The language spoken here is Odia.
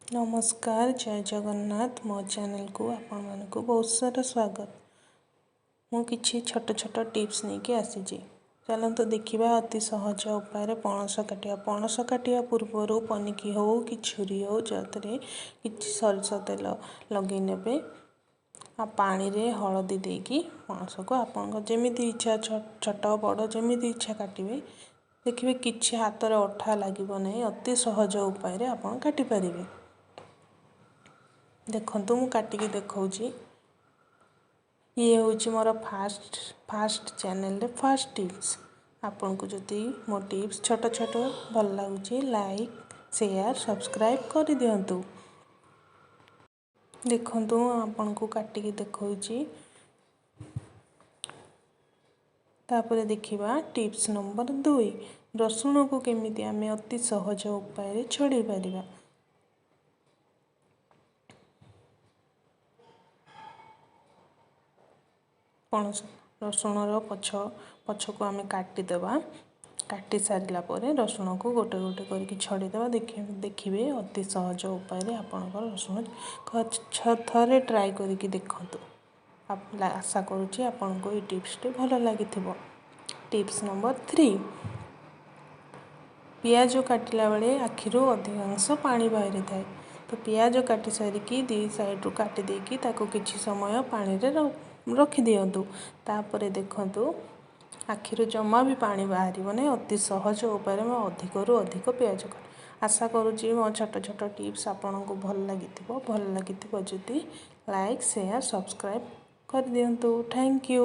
ନମସ୍କାର, ଜୟ ଜଗନ୍ନାଥ। ମୋ ଚ୍ୟାନେଲକୁ ଆପଣମାନଙ୍କୁ ବହୁତ ସାରା ସ୍ୱାଗତ। ମୁଁ କିଛି ଛୋଟ ଛୋଟ ଟିପ୍ସ ନେଇକି ଆସିଛି। ଚାଲନ୍ତୁ ଦେଖିବା ଅତି ସହଜ ଉପାୟରେ ପଣସ କାଟିବା। ପଣସ କାଟିବା ପୂର୍ବରୁ ପନିକି ହେଉ କି ଛୁରୀ ହେଉ, ଯେଉଁଥିରେ କିଛି ସୋରିଷ ତେଲ ଲଗେଇ ନେବେ ଆଉ ପାଣିରେ ହଳଦୀ ଦେଇକି ପଣସକୁ ଆପଣଙ୍କ ଯେମିତି ଇଚ୍ଛା, ଛୋଟ ବଡ଼ ଯେମିତି ଇଚ୍ଛା କାଟିବେ। ଦେଖିବେ କିଛି ହାତରେ ଅଠା ଲାଗିବ ନାହିଁ, ଅତି ସହଜ ଉପାୟରେ ଆପଣ କାଟିପାରିବେ। ଦେଖନ୍ତୁ, ମୁଁ କାଟିକି ଦେଖାଉଛି। ଇଏ ହେଉଛି ମୋର ଫାଷ୍ଟ ଚ୍ୟାନେଲରେ ଫାଷ୍ଟ ଟିପ୍ସ। ଆପଣଙ୍କୁ ଯଦି ମୋ ଟିପ୍ସ ଛୋଟ ଛୋଟ ଭଲ ଲାଗୁଛି, ଲାଇକ୍, ସେୟାର, ସବସ୍କ୍ରାଇବ୍ କରିଦିଅନ୍ତୁ। ଦେଖନ୍ତୁ, ମୁଁ ଆପଣଙ୍କୁ କାଟିକି ଦେଖାଉଛି। ତାପରେ ଦେଖିବା ଟିପ୍ସ ନମ୍ବର 2, ରସୁଣକୁ କେମିତି ଆମେ ଅତି ସହଜ ଉପାୟରେ ଛଡ଼େଇ ପାରିବା। ପଣସ ରସୁଣର ପଛକୁ ଆମେ କାଟିଦେବା। କାଟି ସାରିଲା ପରେ ରସୁଣକୁ ଗୋଟେ ଗୋଟେ କରିକି ଛଡ଼େଇଦେବା। ଦେଖିବେ ଅତି ସହଜ ଉପାୟରେ ଆପଣଙ୍କର ରସୁଣ। ଥରେ ଟ୍ରାଏ କରିକି ଦେଖନ୍ତୁ। ଆଶା କରୁଛି ଆପଣଙ୍କୁ ଏଇ ଟିପ୍ସଟି ଭଲ ଲାଗିଥିବ। ଟିପ୍ସ ନମ୍ବର 3, ପିଆଜ କାଟିଲା ବେଳେ ଆଖିରୁ ଅଧିକାଂଶ ପାଣି ବାହାରିଥାଏ। ତ ପିଆଜ କାଟି ସାରିକି ଦୁଇ ସାଇଡ଼ରୁ କାଟି ଦେଇକି ତାକୁ କିଛି ସମୟ ପାଣିରେ ରଖିଦିଅନ୍ତୁ। ତାପରେ ଦେଖନ୍ତୁ, ଆଖିରୁ ଜମା ବି ପାଣି ବାହାରିବ ନାହିଁ। ଅତି ସହଜ ଉପାୟରେ ମୁଁ ଅଧିକରୁ ଅଧିକ ପିଆଜ କାଟି। ଆଶା କରୁଛି ମୋ ଛୋଟ ଛୋଟ ଟିପ୍ସ ଆପଣଙ୍କୁ ଭଲ ଲାଗିଥିବ। ଭଲ ଲାଗିଥିବ ଯଦି ଲାଇକ୍, ସେୟାର, ସବସ୍କ୍ରାଇବ୍ କରିଦିଅନ୍ତୁ। Thank you.